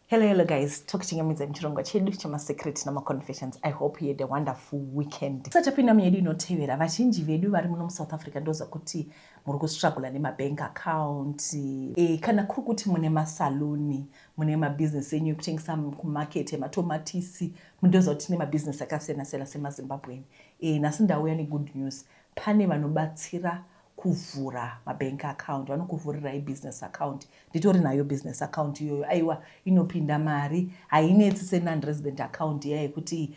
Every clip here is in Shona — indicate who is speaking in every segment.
Speaker 1: Hello, hello guys. Tokuchingamidza muchirongwa chedu chemasecret namaconfessions. I hope you had a wonderful weekend. Tisatapinda munyaya inotevera, vazhinji vedu vari muno muSouth Africa ndoziva kuti muri kustrugula nemabank account. Kana kuri kuti mune masaluni, mune mabhizinesi enyu ekutengesa kumarket ematomatisi, mundoziva kuti tine mabhizinesi akasiyana siyana semaZimbabwean. Nhasi ndauya negood news. Pane vanobatsira kuvhura mabank account, vanokuvhurirai business account. Nditori nayo business account iyoyo. Aiwa, inopinda mari, hainetsi senon-resident account iya yekuti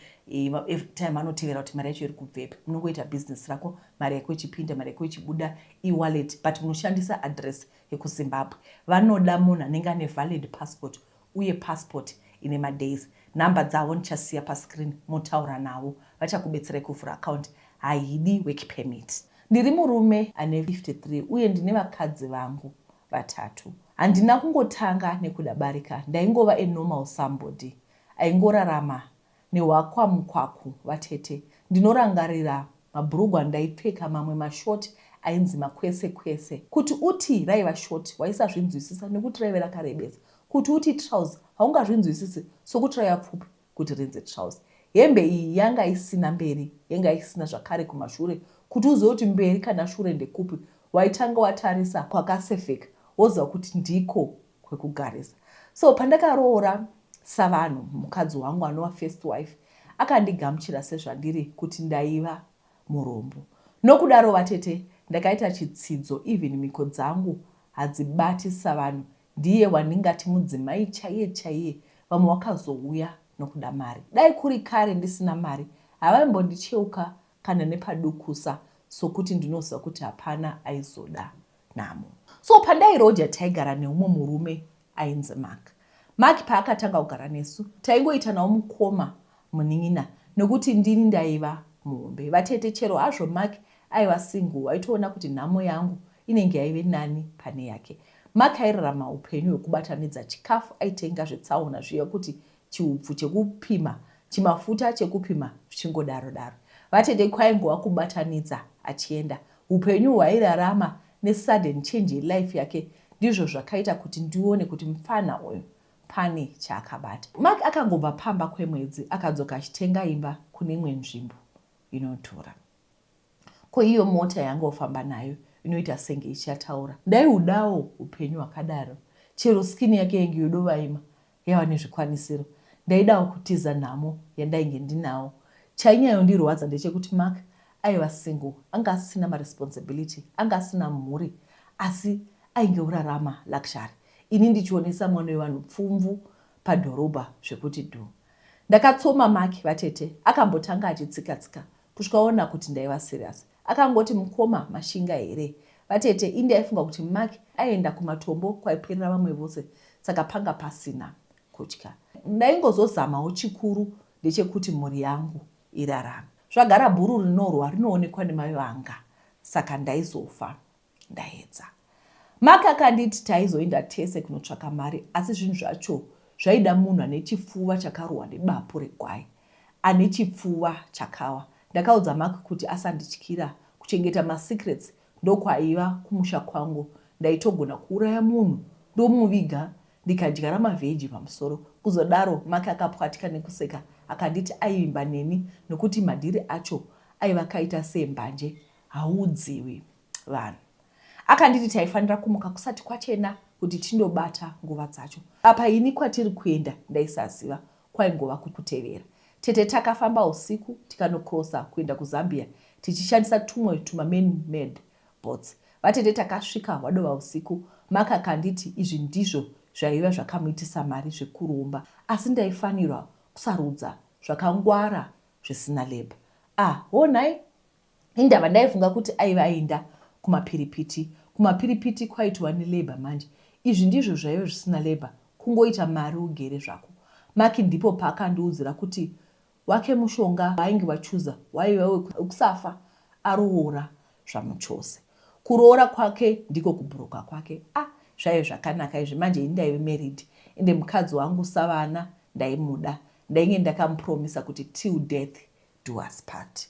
Speaker 1: every time vanotevera kuti mari yacho iri kubvepi. Munongoita business rako, mari yako ichipinda, mari yako ichibuda, e-wallet, but munoshandisa address yekuZimbabwe. Vanoda munhu anenge ane valid passport uye passport ine madays. Nhamba dzavo ndichasiya pascreen, motaura navo, vachakubetserai kuvhura account. Haidi work permit. Ndiri murume ane 53 uye ndine vakadzi vangu vatatu. Handina kungotanga nekuda barika, ndaingova a normal somebody aingorarama nehwakwamukwaku. Vatete, ndinorangarira mabhurugwa ndaipfeka, mamwe mashort ainzi makwese kwese. Kuti uti raiva short waisazvinzwisisa nekuti raive rakarebesa. Kuti uti trouser haungazvinzwisisi sokuti raiva pfupi kuti rinzi trouser. Hembe iyi yanga isina mberi, yanga isina zvakare kumashure. Kuti uzive kuti mberi kana shure ndekupi, waitanga watarisa kwakasefeka, woziva kuti ndiko kwekugarisa. So pandakaroora savanhu, mukadzi wangu anova first wife akandigamuchira sezvandiri, kuti ndaiva murombo. Nokudaro vatete, ndakaita chitsidzo, even mhiko dzangu hadzibati. Savanhu ndiye wandingati mudzimai chaiye chaiye. Vamwe wakazouya nokuda mari. Dai kuri kare ndisina mari, havaimbondicheuka kana nepadukusa, sokuti ndinoziva kuti hapana aizoda nhamo. So pandairoja taigara neumwe murume ainzi Mark. Mark paakatanga kugara nesu, taingoita nawo mukoma munin'ina nekuti ndini ndaiva muhombe. Vatete, chero hazvo Mark aiva single, waitoona kuti nhamo yangu inenge yaive nani pane yake. Mark airarama upenyu hwekubatanidza chikafu, aitenga zvetsaona zviya, kuti chiupfu chekupima, chimafuta chekupima, zvichingodaro daro. Vatete, kwaingova kubatanidza achienda. Upenyu hwairarama nesudden change yelife yake ndizvo zvakaita kuti ndione kuti mupfana uyu pane chaakabata. Mark akangobva pamba kwemwedzi, akadzoka achitenga imba kune imwe nzvimbo inodhura. Ko iyo mota yanga ofamba nayo inoita senge ichataura. Ndaiudawo upenyu hwakadaro. Chero skin yake yainge yodovaima, yava nezvikwanisiro. Ndaidawo kutiza nhamo yandainge ndinawo. Chainyanyondirwadza ndechekuti Mark aiva single, anga asina maresponsibility, anga asina mhuri, asi ainge orarama luxury, ini ndichionesa mwana wevanhu pfumvu padhorobha zvekuti dhu. Ndakatsoma Mark vatete, akambotanga achitsika-tsika kusvika ona kuti ndaiva serious. Akangoti, "Mukoma mashinga here?" Vatete, indi aifunga kuti Mark aienda kumatombo kwaiperera vamwe vose, saka panga pasina kutya. Ndaingozozamawo, chikuru ndechekuti mhuri yangu irarame. Zvagara bhuru rinorwa rinoonekwa nemavanga, saka ndaizofa ndaedza. Mark akanditi taizoenda tese kunotsvaka mari, asi zvinhu zvacho zvaida munhu ane chipfuva chakarohwa nebapu regwai, ane chipfuva chakawa. Ndakaudza Mark kuti asandityira, kuchengeta masecrets ndokwaiva kumusha kwangu. Ndaitogona kuuraya munhu ndomuviga ndikadyara mavheji pamusoro. Kuzodaro Mark akapwatika nekuseka, akanditi aivimba neni nokuti madhiri acho aiva kaita seembanje, hauudziwi vanhu. Akanditi taifanira kumuka kusati kwachena kuti tindobata nguva dzacho. Apa ini kwatiri kuenda ndaisaziva, kwaingova kutevera. Tete, takafamba usiku tikanokrosa kuenda kuZambia tichishandisa tumwe tumaman made boats. Vatete, takasvika hwadova usiku. Mark akanditi izvi ndizvo zvaiva zvakamuitisa mari zvekuromba, asi ndaifanirwa kusarudza zvakangwara zvisina labour. Ah, honai, indava ndaifunga kuti aiva aenda kumapiripiti. Kumapiripiti kwaitova nelabour manje. Izvi ndizvo zvaiva zvisina labour, kungoita mari ugere zvako. Mark ndipo paakandiudzira kuti wake mushonga waainge vachuza waiva wekusafa aroora zvamuchose. Kuroora kwake ndiko kubhuroka kwake. Ah, zvaive zvakanaka izvi manje. Ini ndaive married, ende mukadzi wangu savana ndaimuda. Ndainge ndakamupromisa kuti till death do us part.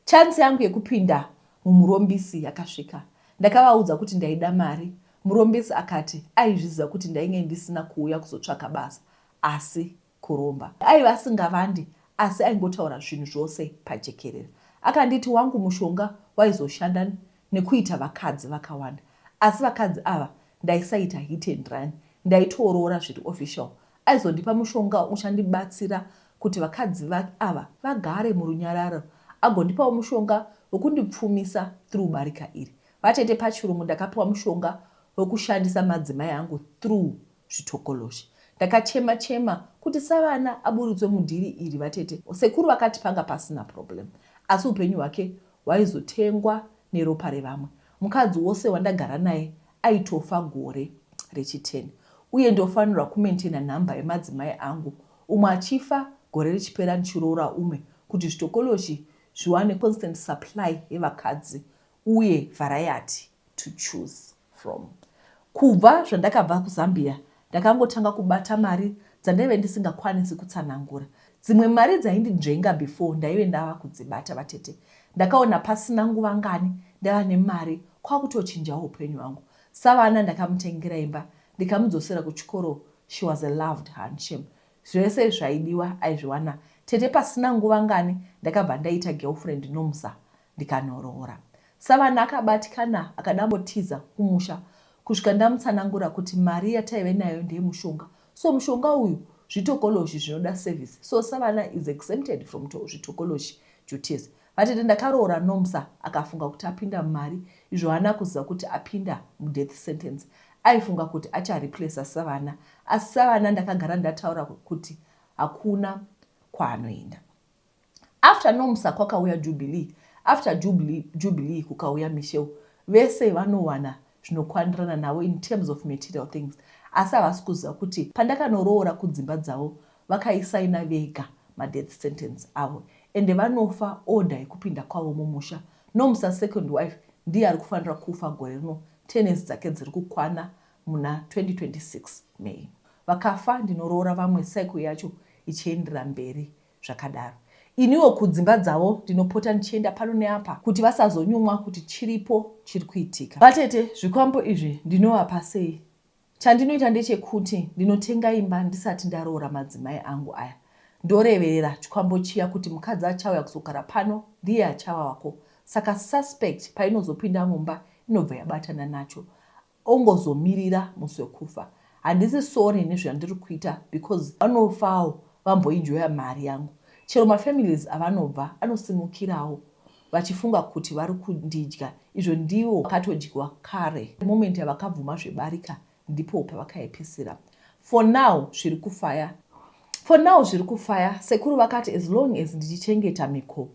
Speaker 1: Chance yangu yekupinda mumurombisi yakasvika. Ndakavaudza kuti ndaida mari. Murombisi akati aizviziva kuti ndainge ndisina kuuya kuzotsvaka basa. Asi kuromba. Aiva asingavandi asi aingotaura zvinhu zvose pajekerere. Akanditi wangu mushonga waizoshanda nekuita vakadzi vakawanda. Asi vakadzi ava ndaisaita hit and run, ndaitoroora zviri official. Aizondipa mushonga uchandibatsira kuti vakadzi ava vagare murunyararo agondipawo mushonga wekundipfumisa through barika iri. Vatete, pachirungu ndakapiwa mushonga wekushandisa madzimai angu through zvitokoloshi. Ndakachema chema kuti Savana aburitswe mudhiri iri vatete. Sekuru vakati panga pasina problem asi upenyu hwake hwaizotengwa neropa revamwe. Mukadzi wose wandagara naye aitofa gore rechi10 uye ndofanirwa kumaintaina nhamba yemadzimai angu, umwe achifa gore richipera ndichiroora umwe kuti zvitokoloshi zviwane constant supply yevakadzi uye variety to choose from. Kubva zvandakabva kuZambia ndakangotanga kubata mari dzandaive ndisingakwanisi kutsanangura. Dzimwe mari dzaindinzvenga before ndaive ndava kudzibata vatete. Ndakaona pasina nguva ngani ndava nemari kwakutochinjawo upenyu hwangu. Savana ndakamutengera imba ndikamudzosera kuchikoro, she was a loved handsome. Zvese zvaidiwa aizviwana tete. Pasina nguva ngani ndakabva ndaita girlfriend Nomsa ndikanoroora. Savana akabatikana akadambotiza kumusha kusvika ndamutsanangura kuti mari yataive nayo ndeyemushonga, so mushonga uyu zvitokoloshi zvinoda service, so Savana is exempted from zvitokoloshi duties. Vatete, ndakaroora Nomsa akafunga kuti apinda mumari izvo haana kuziva kuti apinda mudeath sentence. Aifunga kuti achareplaca Savana, asi Savana ndakagara ndataura kuti hakuna kwaanoenda. After Nomsa kwakauya Jubilee, after Jubilee, Jubilee kukauya Michelle. Vese vanowana zvinokwanirana navo in terms of material things, asi havasi kuziva kuti pandakanoroora kudzimba dzavo vakaisaina vega madeath sentence avo ende vanofa order yekupinda kwavo mumusha. Nomsa second wife ndiye ari kufanira kufa gore rino, tenesi dzake dziri kukwana muna 2026 May. Vakafa ndinoroora vamwe, cycle yacho ichiendera mberi zvakadaro. Iniwo kudzimba dzavo ndinopota ndichienda pano neapa kuti vasazonyumwa kuti chiripo chiri kuitika. Vatete, zvikwambo izvi ndinovapa sei? Chandinoita ndechekuti ndinotenga imba ndisati ndaroora madzimai angu aya, ndoreverera chikwambo chiya kuti mukadzi achauya kuzogara pano ndiye achava wako, saka suspect painozopinda mumba inobva yabatana nacho, ongozomirira musi wekufa. Handisi sorry nezvandiri kuita because vanofawo vamboenjoya mari yangu. Chero mafamilies avanobva anosimukirawo vachifunga kuti vari kundidya izvo ndivo vakatodyiwa kare. Moment yavakabvuma zvebarika ndipo pavakaipisira. For now zviri kufaya, for now zviri kufaya. Sekuru vakati as long as ndichichengeta miko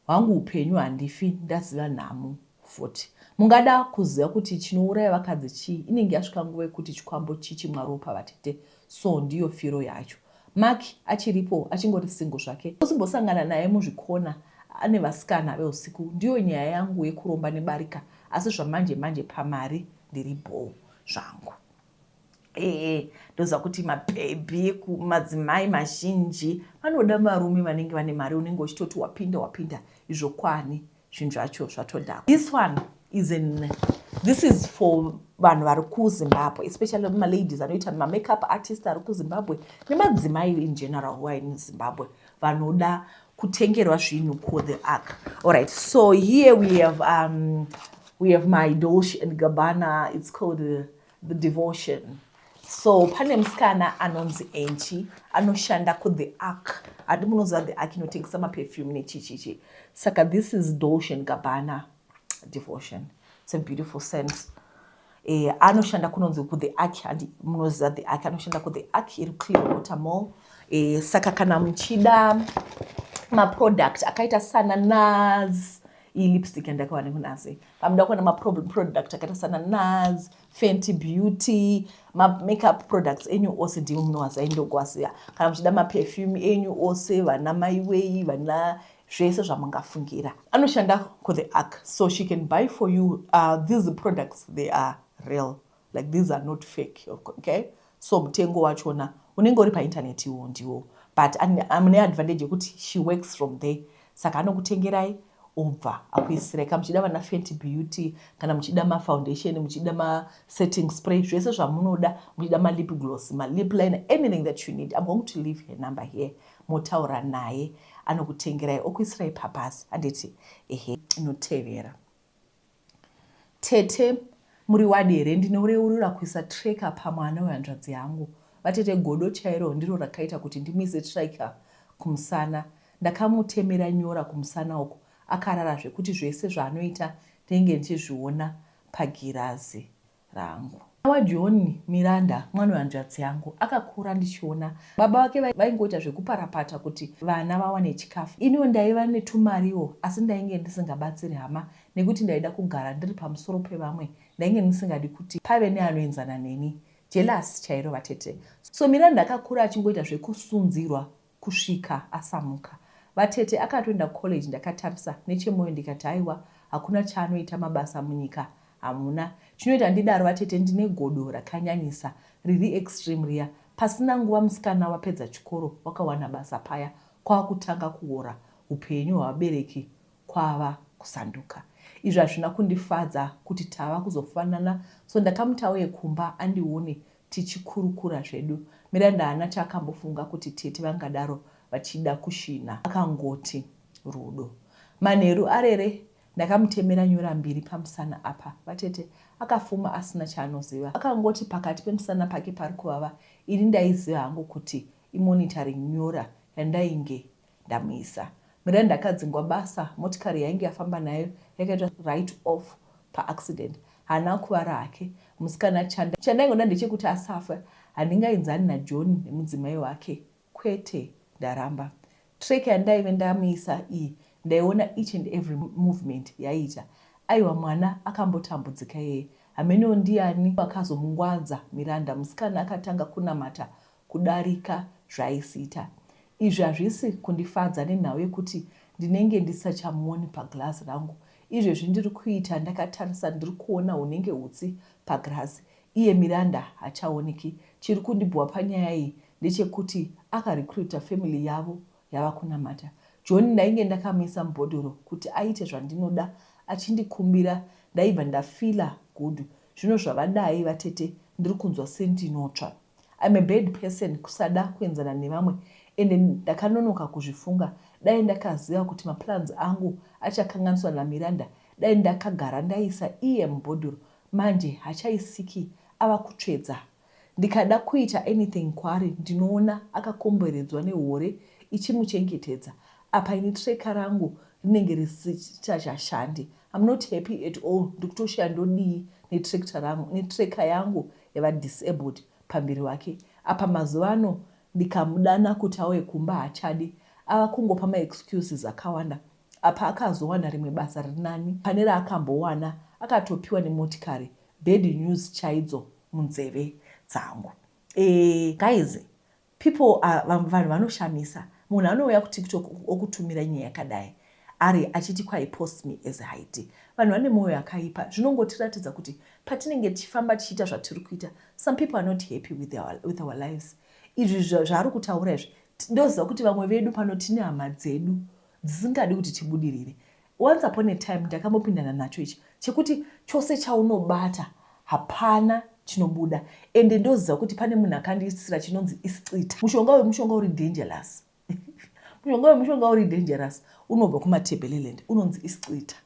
Speaker 1: hwangu upenyu handifi ndaziva nhamo futi. Mungada kuziva kuti chinouraya vakadzi chii? Inenge yasvika nguva yekuti chikwambo chichimwa ropa vatete, so ndiyo firo yacho. Mark achiripo, achingori single zvake, usimbosangana naye muzvikona ane vasikana veusiku. Ndiyo nyaya yangu yekuromba nebarika, asi zvamanje manje pamari ndiri bhoo zvangu. Ee, ndoziva kuti mabhebhi, madzimai mazhinji vanoda varume vanenge vane mari. Unenge uchitoti wapinda wapinda, izvo kwani zvinhu zvacho zvatodhakwa. This one is in this is for vanhu vari kuZimbabwe, especially maladies anoita mamakeup artist ari kuZimbabwe nemadzimai in general who are in Zimbabwe vanoda kutengerwa zvinhu ku The Ark. Alright, so here we have my Dolce and Gabbana. It's called the Devotion. So pane musikana anonzi Enchi anoshanda kuThe Ark. Handi munoziva The Ark inotengesa maperfume nechichichi? Saka this is Dolce and Gabbana Devotion. It's a beautiful scent. Anoshanda kunonzi kuThe Ark. Handi munoziva The Ark? Anoshanda kuThe Ark iri Clearwater Mall. Saka kana muchida maproduct akaita sana NARS, iyi lipstick yandakawana kuNARS, pamuda kuwana maproduct akaita sana NARS, Fenty Beauty, mamakeup products enyu ose, ndimi munowaziva, indokwasiya. Kana muchida maperfume enyu ose, vana maiwei, vana zvese zvamungafungira, anoshanda kuThe Ark, so she can buy for you these products. They are real, like these are not fake, okay? So mutengo wachona unenge uri paintaneti iwo ndiwo, but mune advantage yekuti she works from there, saka anokutengerai. Obva akuisirai kana muchida vana Fenty Beauty, kana muchida mafoundation, muchida masetting spray, zvese zvamunoda, muchida malip gloss, malip liner, anything that you need. I'm going to leave her number here. Motaura naye, anokutengerai, okuisirai pabhasi, handiti? Ehe, inotevera. Tete, muri wadi here? Ndinoreurura kuisa tracker pamwana wehanzvadzi yangu. Vatete, godo chairo ndiro rakaita kuti ndimuise tracker kumusana. Ndakamutemera nyora kumusana uku akarara zvekuti zvese zvaanoita ndinenge ndichizviona pagirazi rangu. Mwana waJohn, Miranda, mwana wehanzvadzi yangu, akakura ndichiona. Baba vake vaingoita zvekuparapata kuti vana vawane chikafu. Iniwo ndaiva netumariwo asi ndainge ndisingabatsiri hama nekuti ndaida kugara ndiri pamusoro pevamwe. Ndainge ndisingadi kuti pave neanoenzana neni. Jealous chairo vatete. So Miranda akakura achingoita zvekusunzirwa kusvika asamuka. Vatete, akatoenda kucollege ndakatarisa nechemoyo ndikati haiwa hakuna chaanoita mabasa munyika hamuna. Chinoita ndidaro vatete ndine godo rakanyanyisa riri extreme riya. Pasina nguva musikana wapedza chikoro wakawana basa paya kwakutanga kuora hupenyu hwavabereki kwava kusanduka. Izvi hazvina kundifadza kuti tava kuzofanana so ndakamuti auye kumba andione tichikurukura zvedu. Miranda haana chaakambofunga kuti tete vangadaro vachida kushinha. Akangoti rudo. Manheru arere ndakamutemera nyora mbiri pamusana apa vatete akafuma asina chaanoziva. Akangoti pakati pemusana pake pari kuvava ini ndaiziva hangu kuti imonitoring nyora yandainge ndamuisa. Miranda akadzingwa basa, motikari yainge yafamba nayo yakaitwa write off paaccident. Haana kuvara hake musikana chanda chandaingoda ndechekuti asafe. Handingainzani naJohn nemudzimai wake kwete ndaramba. Track yandaive ndamuisa iyi ndaiona each and every movement yaiita. Aiwa mwana akambotambudzika iyeye. Hameno ndiani akazomungwadza Miranda musikana akatanga kunamata kudarika zvaaisiita. Izvi hazvisi kundifadza nenhau yekuti ndinenge ndisisachamuoni paglass rangu. Izvezvi ndiri kuita ndakatarisa ndiri kuona hunenge hutsi pagirazi. Iye Miranda hachaoneki. Chiri kundibhowa panyaya iyi ndechekuti akarecruiter family yavo yava kunamata. John ndainge ndakamuisa mubhodhoro kuti aite zvandinoda achindikumbira ndaibva ndafeeler good. Zvino zvavadai vatete ndiri kunzwa sendinotsva. I'm a bad person kusada kuenzana nevamwe ende ndakanonoka kuzvifunga. Dai ndakaziva kuti maplans angu achakanganiswa naMiranda dai ndakagara ndaisa iye mubhodhoro. Manje hachaisiki ava kutsvedza. Ndikada kuita anything kwaari ndinoona akakomberedzwa nehore ichimuchengetedza. Apa ini tracker rangu rinenge risisachashandi. I'm not happy at all ndikutoshaya ndodii netracker yangu yava disabled pamberi wake. Apa mazuva ano ndikamudana kuti auye kumba haachadi ava kungopa maexcuses akawanda. Apa akazowana rimwe basa riri nani pane raakambowana akatopiwa nemotikari. Bad news chaidzo munzeve dzangu. Eh guys people are vanhu vanoshamisa. Munhu anouya kuTikTok okutumira nyaya yakadai ari achiti kwai post me as Heidi. Vanhu vane mwoyo yakaipa. Zvinongotiratidza kuti patinenge tichifamba tichiita zvatiri kuita some people are not happy with our lives. Izvi zvaari kutaura izvi ndoziva kuti vamwe vedu pano tine hama dzedu dzisingadi kuti tibudirire. Once upon a time ndakambopindana nacho ichi chekuti chose chaunobata hapana chinobuda ende ndoziva kuti pane munhu akandiisira chinonzi iscita. Mushonga wemushonga uri dangerous. Mushonga wemushonga uri dangerous unobva kuMatabeleland unonzi iscita.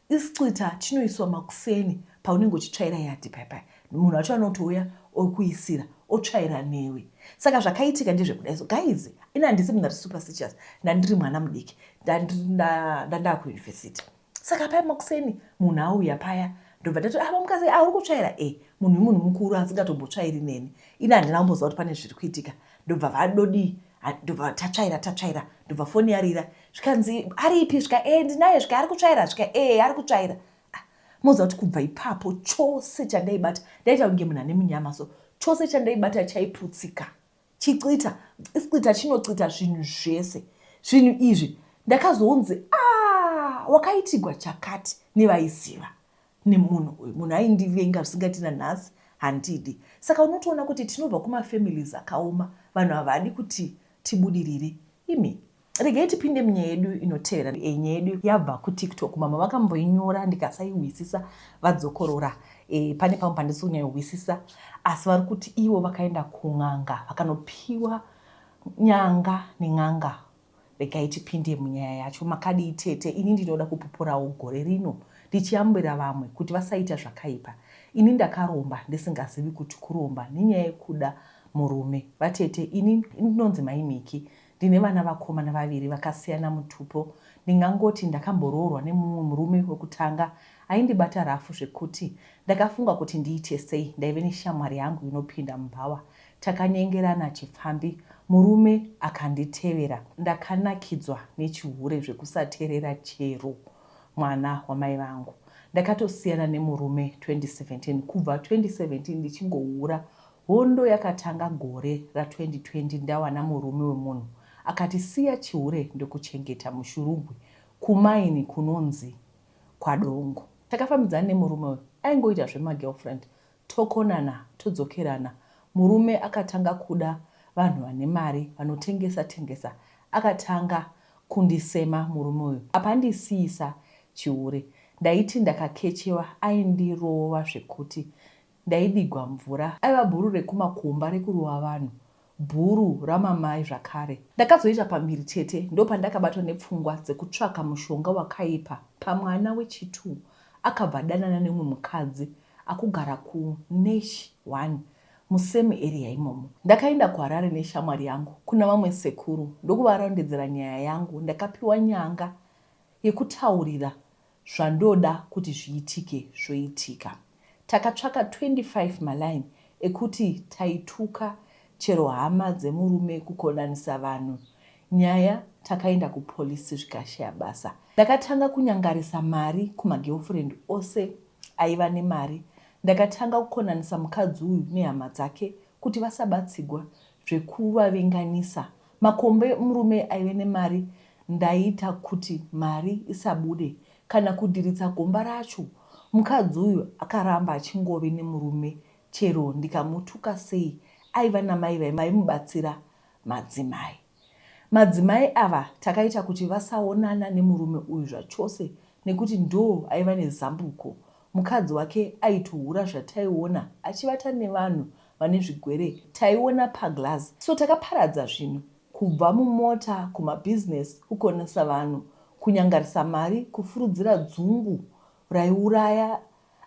Speaker 1: Iscita chinoiswa makuseni paunenge uchitsvaira yadhi paya paya. Munhu wacho anotouya okuisira otsvaira newe. Saka zvakaitika ndezvekudai so guys ini handisi munhu ari superstitious ndandiri mwana mudiki ndandakuuniversity. Saka paya makuseni munhu auya paya ndobva ndati ah mukadzi ah uri kutsvaira eh munhu munhu mukuru asingatombotsvairi neni. Ini handina kumboziva kuti pane zviri kuitika. Ndobva vadodii ndobva tatsvaira tatsvaira ndobva foni yarira zvikanzi aripi zvika eh ndinaye zvika ari kutsvaira zvika eh ari kutsvaira. Ah, moziva kuti kubva ipapo chose chandaibata ndaita kunge munhu ane munyama so chose chandaibata chaiputsika. Chicita isicita chinocita zvinhu zvese. Zvinhu izvi ndakazonzi ah wakaitigwa chakati nevaiziva nemunhu uyu. Munhu aindivenga zvisingati nanhasi handidi. Saka unotoona kuti tinobva kumafamilies akaoma vanhu havadi kuti tibudirire. Imi. Regai tipinde munyaya yedu inotevera. E, nyaya yedu yabva kuTikTok. Mama vakamboinyora ndikasaihwisisa vadzokorora. E, pane pamwe pandisi kunyanyohwisisa asi vari kuti ivo vakaenda kun'anga vakanopiwa nyanga nen'anga. Regai tipinde munyaya yacho. Makadii tete? Ini ndinoda kupupurawo gore rino ndichiyambira vamwe kuti vasaita zvakaipa. Ini ndakaromba ndisingazivi kuti kuromba nenyaya yekuda murume. Vatete ini ndinonzi Mai Miki. Ndine vana vakomana vaviri vakasiyana mutupo. Ndingangoti ndakamboroorwa nemumwe murume wekutanga aindibata rafu zvekuti ndakafunga kuti ndiite sei. Ndaive neshamwari yangu inopinda mubhawa. Takanyengerana chipfambi murume akanditevera. Ndakanakidzwa nechihure zvekusaterera chero mwana wamai vangu. Ndakatosiyana nemurume 2017. Kubva 2017 ndichingohura. Hondo yakatanga gore ra 2020 ndawana murume wemunhu akati siya chihure ndokuchengeta muShurugwi kumaini kunonzi kwaDongo. Takafambidzana nemurume uyu aingoita zvema girlfriend tokonana todzokerana. Murume akatanga kuda vanhu vane mari vanotengesa tengesa akatanga kundisema murume uyu apa andisiisa chihure. Ndaiti ndakakechewa aindirova zvekuti Ndaidigwa mvura. Aiva bhuru rekumakomba rekurova vanhu. Bhuru ramamai zvakare. Ndakazoita pamuviri tete ndopandakabatwa nepfungwa dzekutsvaka mushonga wakaipa pamwana wechitwo akabva adanana neumwe mukadzi akugara kuNash one musame area imomo. Ndakaenda kuHarare neshamwari yangu kuna vamwe sekuru ndokuvarondedzera nyaya yangu ndakapiwa nyanga yekutaurira Zvandoda kuti zviitike zvoitika. Takatsvaka 25 maline ekuti taituka chero hama dzemurume kukonanisa vanhu nyaya takaenda kupolice zvikashaya basa. Ndakatanga kunyangarisa mari kumagirlfriend ose aiva nemari. Ndakatanga kukonanisa mukadzi uyu nehama dzake kuti vasabatsigwa zvekuvavenganisa Makombe murume aive nemari ndaiita kuti mari isabude kana kudhiritsa gomba racho. Mukadzi uyu akaramba achingove nemurume chero ndikamutuka sei aiva namai vaimubatsira madzimai. Madzimai ava takaita kuti vasaonana nemurume uyu zvachose nekuti ndoo aiva nezambuko. Mukadzi wake aitohura zvataiona achivata nevanhu vane zvigwere taiona paglass. So takaparadza zvinhu kubva mumota kumabusiness kukonesa vanhu kunyangarisa mari kufurudzira dzungu raiuraya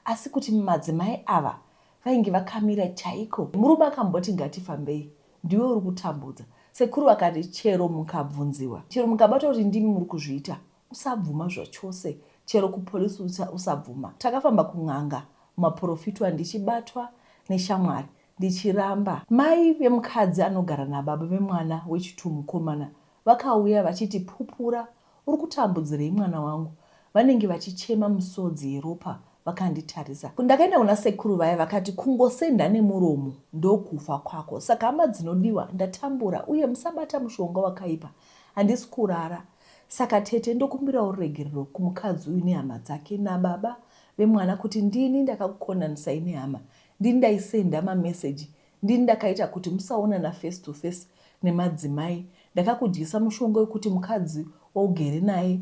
Speaker 1: asi kuti madzimai ava vainge vakamira chaiko. Murume akamboti ngatifambei ndiwe uri kutambudza. Sekuru vakati chero mukabvunziwa chero mukabatwa kuti ndimi muri kuzviita Usabvuma zvachose chero kupolice usabvuma. Takafamba kun'anga mumaporofitwa ndichibatwa neshamwari ndichiramba. Mai vemukadzi anogara nababa vemwana wechitwo mukomana vakauya vachiti pupura uri kutambudzirei mwana wangu vanenge vachichema musodzi yeropa vakanditarisa. Ndakaenda kuna sekuru vaya vakati kungosenda nemuromo ndokufa kwako saka hama dzinodiwa ndatambura uye musabata mushonga wakaipa handisi kurara Saka tete ndokumbirawo ruregerero kumukadzi uyu nehama dzake nababa vemwana kuti ndini ndakakukonanisai nehama, ndini ndaisenda mameseji, ndini ndakaita kuti musaonana face to face nemadzimai, ndakakudyisa mushonga wekuti mukadzi waugere naye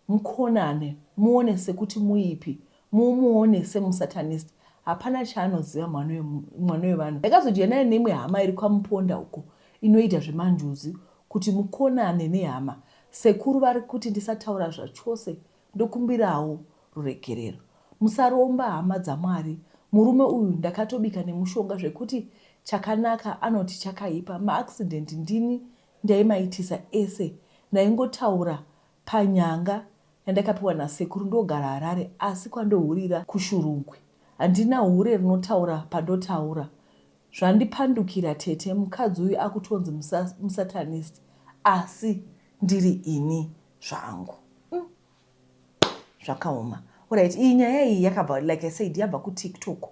Speaker 1: mukonane muone sekuti muipi, mumuone semusatanist, hapana chaanoziva mwana wevanhu. Ndakazodya naye neimwe hama iri kwaMuponda uko inoita zvemanjuzu kuti mukonane nehama sekuru varikuti ndisataura zvachose ndokumbirawo ruregerero musaromba hama dzamwari murume uyu ndakatobika nemushonga zvekuti chakanaka anoti chakaipa maaccident ndini ndaimaitisa ese ndaingotaura panyanga yandakapiwa nasekuru ndogara harare asi kwandohurira kushurugwi handina hure rinotaura pandotaura Zvandipandukira tete mukadzi uyu akutonzi musatanist asi ndiri ini zvangu. Mm. Zvakaoma. Alright, iyi nyaya iyi yakabva like I said yabva kuTikTok.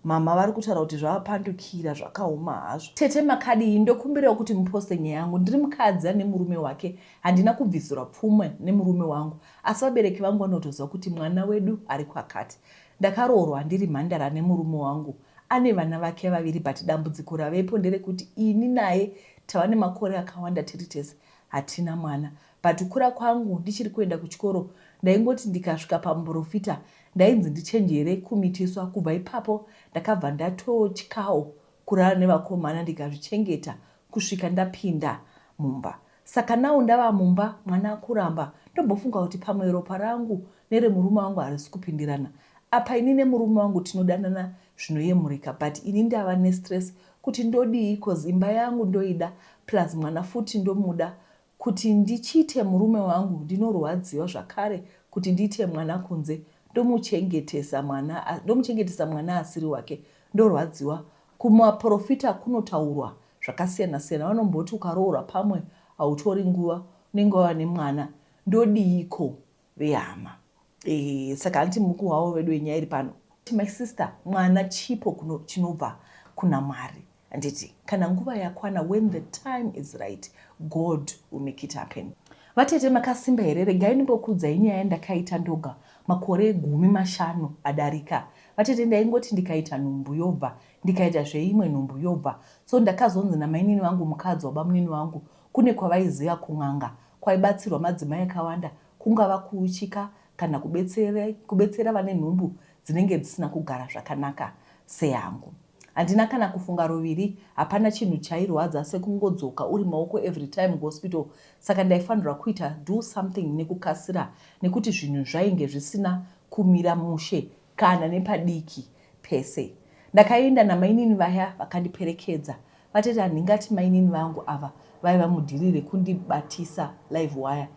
Speaker 1: Mama vari kutaura kuti zvavapandukira zvakaoma hazvo. Tete makadii ndokumbirawo kuti muposte nyaya yangu. Ndiri mukadzi ane murume wake. Handina kubvisirwa pfuma nemurume wangu asi vabereki vangu vanotoziva kuti mwana wedu ari kwakati. Ndakaroorwa ndiri mhandara nemurume wangu Ane vana vake vaviri but dambudziko ravepo nderekuti ini naye tava nemakore akawanda tiri tese hatina mwana. But kukura kwangu ndichiri kuenda kuchikoro ndaingoti ndikasvika pamuporofita ndainzi ndichenjere kumitiswa. Kubva ipapo ndakabva ndatotyawo kurara nevakomana ndikazvichengeta kusvika ndapinda mumba. Saka now ndava mumba mwana akuramba ndombofunga kuti pamwe ropa rangu neremurume wangu harisi kupindirana. Apa ini nemurume wangu tinodanana zvinoyemurika but ini ndava nestress kuti ndodii coz imba yangu ndoida plus mwana futi ndomuda Kuti ndichite murume wangu ndinorwadziwa zvakare kuti ndiite mwana kunze ndomuchengetesa mwana ndomuchengetesa mwana asiri wake ndorwadziwa. Kumaporofita kunotaurwa zvakasiyana siyana vanomboti ukaroorwa pamwe hautori nguva unenge wava nemwana ndodiiko vehama. E, saka hanti mukuhwawo vedu wenyaya iri pano. My sister mwana chipo kuno, chinobva kuna Mwari handiti kana nguva yakwana when the time is right God will make it happen. Vatete makasimba here regai ndimbokuudzai nyaya yandakaita ndoga makore gumi mashanu adarika. Vatete ndaingoti ndikaita nhumbu yobva ndikaita zveimwe nhumbu yobva so ndakazonzi namainini vangu mukadzi wabamunini vangu kune kwavaiziva kun'anga kwaibatsirwa madzimai akawanda kungava kuuchika kana kubetsera, kubetsera vane nhumbu dzinenge dzisina kugara zvakanaka seyangu. Handina kana kufunga ruviri, hapana chinhu chairwadza sekungodzoka uri maoko every time kuhospital saka ndaifanirwa kuita do something nekukasira nekuti zvinhu zvainge zvisina kumira mushe kana nepadiki pese. Ndakaenda namainini vaya vakandiperekedza. Vatete handingati mainini vangu ava vaiva mudhiri rekundibatisa live wire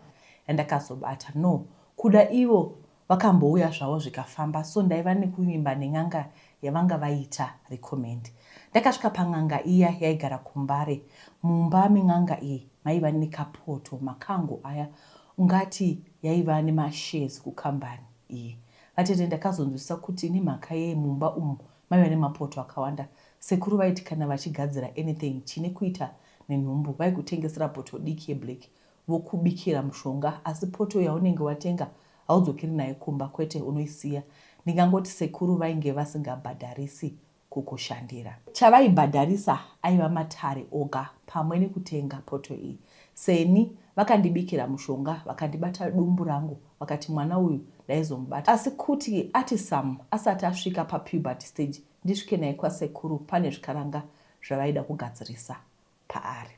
Speaker 1: yandakazobata no kuda ivo vakambouya zvavo zvikafamba so ndaiva nekuvimba nen'anga yavanga vaita recommend. Ndakasvika pan'anga iya yaigara kuMbare. Mumba men'anga iyi maiva nekapoto makango aya ungati yaiva nemashares kucompany iyi. Vatete ndakazonzwisisa kuti nemhaka yei mumba umu maiva nemapoto akawanda. Sekuru vaiti kana vachigadzira anything chine kuita nenhumbu vaikutengesera poto diki yeblack vokubikira mushonga asi poto yaunenge watenga haudzokeri nayo kumba kwete unoisiya. Ndingangoti sekuru vainge vasingabhadharisi kukushandira. Chavaibhadharisa aiva matare oga pamwe nekutenga poto iyi. Seni vakandibikira mushonga vakandibata dumbu rangu vakati mwana uyu ndaizomubata asi kuti ati some asati asvika papuberty stage ndisvike naye kwasekuru pane zvikaranga zvavaida kugadzirisa paari.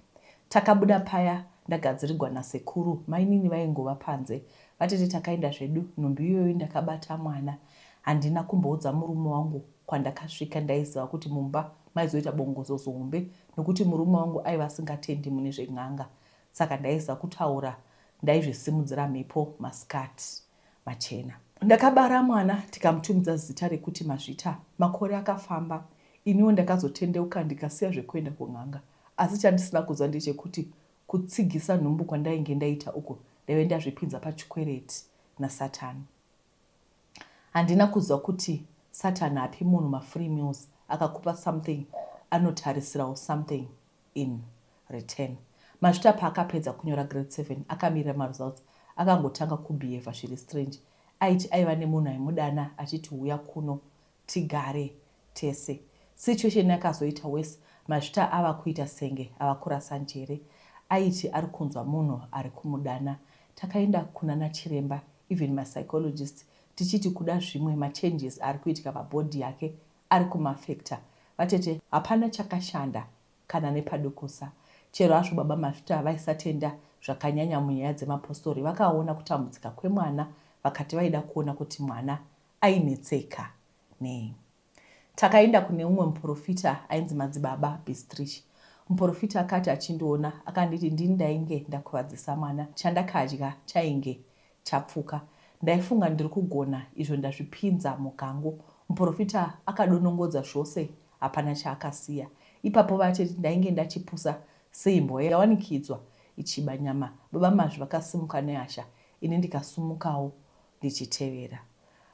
Speaker 1: Takabuda paya ndagadzirigwa nasekuru, mainini vaingova panze. Vatete takaenda zvedu, nhumbi iyoyo ndakabata mwana. Handina kumboudza murume wangu kwandakasvika ndaiziva kuti mumba maizoita bongozozo hombe nokuti murume wangu aiva asingatendi mune zven'anga saka ndaiziva kutaura ndaizvisimudzira mhepo masikati machena. Ndakabara mwana tikamutumidza zita rekuti Mazvita. Makore akafamba Iniwo ndakazotendeuka ndikasiya zvekuenda kun'anga asi chandisina kuziva ndechekuti kutsigisa nhumbu kwandainge ndaita uku ndaive ndazvipinza pachikwereti naSatan. Handina kuziva kuti Satan haapi munhu mafree meals akakupa something anotarisirawo something in return. Mazvita paakapedza kunyora grade seven akamirira maresults akangotanga kubehaver zviri strange. Aiti aiva nemunhu aimudana achiti huya kuno tigare tese. Situation yakazoita worse Mazvita ava kuita senge ava kurasa njere. Aiti ari kunzwa munhu ari kumudana. Takaenda kunana chiremba even ma psychologists tichiti kuda zvimwe ma changes ari kuitika pa body yake ari kumuaffecta. Vatete hapana chakashanda kana nepadukusa. Chero hazvo baba Mazvita vaisatenda zvakanyanya munyaya dzemapostori vakaona kutambudzika kwemwana vakati vaida kuona kuti mwana ainetseka nei. Takaenda kune umwe muporofita ainzi Madzibaba Bistrich. Muporofita akati achindiona akanditi ndini ndainge ndakuvadzisa mwana, chandakadya chainge chapfuka. Ndaifunga ndiri kugona izvo ndazvipinza mugango. Muporofita akadonongodza zvose hapana chaakasiya. Ipapo vatete ndainge ndachipusa seimbwa yawanikidzwa ichiba nyama. Baba Mazvi vakasimuka nehasha ini ndikasumukawo ndichitevera.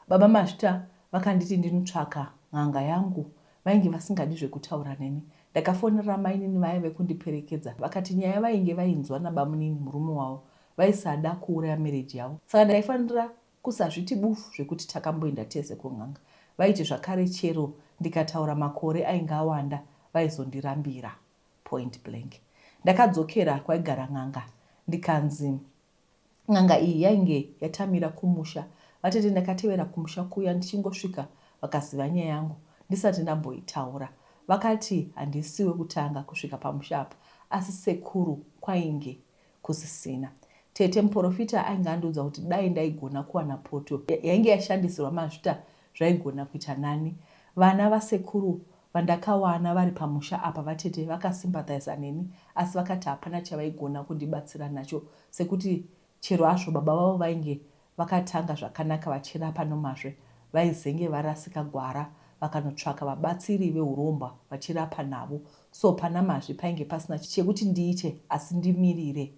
Speaker 1: Baba Mazvita vakanditi ndinotsvaka n'anga yangu vainge vasingadi zvekutaura neni. Ndakafonera mainini vaya vekundiperekedza vakati nyaya vainge vainzwa nabamunini murume wavo vaisada kuuraya marriage yavo saka ndaifanira kusazviti bufu zvekuti takamboenda tese kun'anga. Vaiti zvakare chero ndikataura makore ainge awanda vaizondirambira point blank. Ndakadzokera kwaigara n'anga ndikanzi. N'anga iyi yainge yatamira kumusha. Vatete ndakatevera kumusha kuya ndichingosvika vakaziva nyaya yangu ndisati ndamboitaura. Vakati handisi wekutanga kusvika pamusha apa asi sekuru kwainge kusisina. Tete muporofita ainge andiudza kuti dai ndaigona kuwana poto yainge yashandisirwa mazvita zvaigona kuita nani. Vana vasekuru vandakawana vari pamusha apa vatete vakasympathizer neni asi vakati hapana chavaigona kundibatsira nacho sekuti chero hazvo baba vavo vainge vakatanga zvakanaka vachirapa nomazve vaizenge varasika gwara vakanotsvaka vabatsiri vehurombwa vachirapa navo so pana Mazvi painge pasina chekuti ndiite asi ndimirire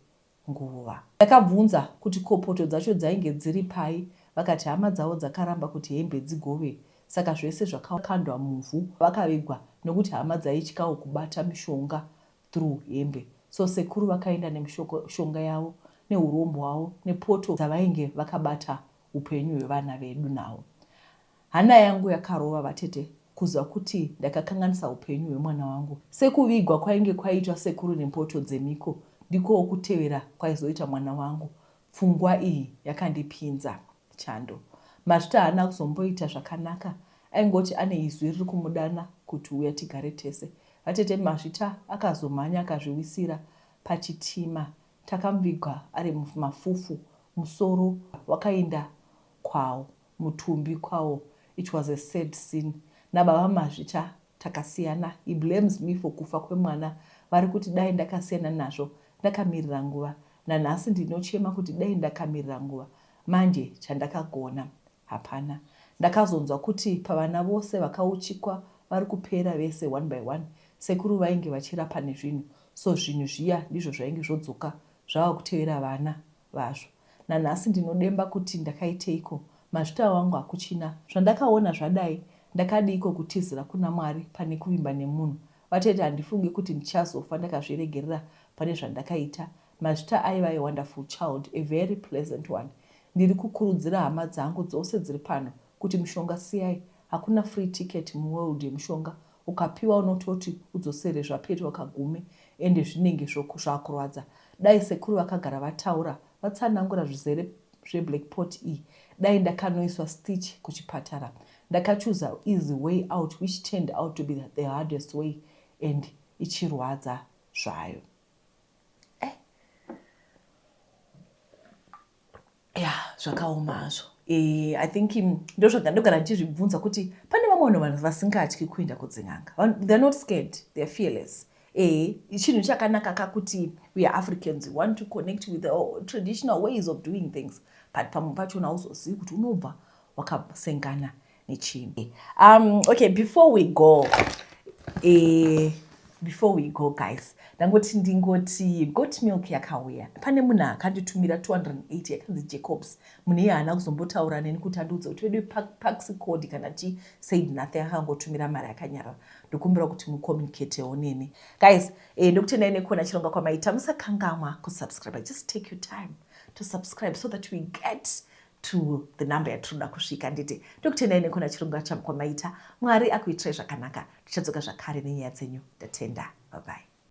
Speaker 1: nguva. Ndakabvunza kuti ko poto dzacho dzainge dziri pai vakati hama dzavo dzakaramba kuti hembe dzigove saka zvese zvakakandwa muvhu vakavigwa nokuti hama dzaityawo kubata mishonga through hembe so sekuru vakaenda nemishonga yavo nehurombwa hwavo nepoto dzavainge vakabata hupenyu hwevana vedu nawo. Hana yangu yakarova vatete kuziva kuti ndakakanganisa hupenyu hwemwana wangu. Sekuvigwa kwainge kwaitwa sekuru nempoto dzemiko ndikowo kutevera kwaizoita mwana wangu. Pfungwa iyi yakandipinza chando. Mazvita haana kuzomboita zvakanaka aingoti ane izwi riri kumudana kuti huya tigare tese. Vatete Mazvita akazomhanya akazviwisira pachitima takamuvigwa ari mafufu musoro wakainda kwawo mutumbi kwawo it was a sad scene nababa Mazvita takasiyana he blames me for kufa kwemwana vari kuti dai ndakasiyana nazvo ndakamirira nguva nanhasi ndinochema kuti dai ndakamirira nguva manje chandakagona hapana ndakazonzwa kuti pavana vose vakauchikwa vari kupera vese one by one sekuru vainge vachirapa nezvinhu so zvinhu zviya ndizvo zvainge zvodzoka zvava kutevera vana vazvo nanhasi ndinodemba kuti ndakaiteiko mazvita wangu hakuchina zvandakaona zvadai ndakadiiko kutizira kuna Mwari pane kuvimba nemunhu vatete handifungi kuti ndichazofa ndakazviregerera pane zvandakaita mazvita aiva a wonderful child a very pleasant one ndiri kukurudzira hama dzangu dzose dziri pano kuti mushonga siyai hakuna free ticket muworld yemushonga ukapiwa unototi udzosere zvapetwa kagume ende zvinenge zvakurwadza dai sekuru vakagara vataura vatsanangura zvizere zveblack pot iyi dai ndakanoiswa stitch kuchipatara ndakachuza easy way out which turned out to be the hardest way and ichirwadza zvayo eh. Ya, zvakaoma hazvo. E, I think ndozvandogara ndichizvibvunza kuti pane vamwe vanhu vasingatyi kuenda kudzin'anga. They're not scared, they're fearless. E, chinhu chakanaka kakuti we are Africans, we want to connect with the traditional ways of doing things, but pamwe pachona hauzozivi kuti unobva wakasengana nechii. Okay, before we go, before we go guys, ndangoti ndingoti goat milk yakauya. Pane munhu akanditumira 280 yakanzi Jacobs. Munhu iye haana kuzombotaura neni kuti andiudze kuti vedu paxi code kana chi said nothing, akangotumira mari akanyarara. Ndokumbira kuti mucommunicatewo neni guys. Ndokutendai nekuona chirongwa kwamaita. Musakangamwa kusubscribe. Just take your time to subscribe so that we get to the number yatinoda kusvika. Nditi ndokutendai nekuona chirongwa kwamaita. Mwari akuitirai zvakanaka. Tichadzoka zvakare nenyaya dzenyu. Ndatenda, bye bye.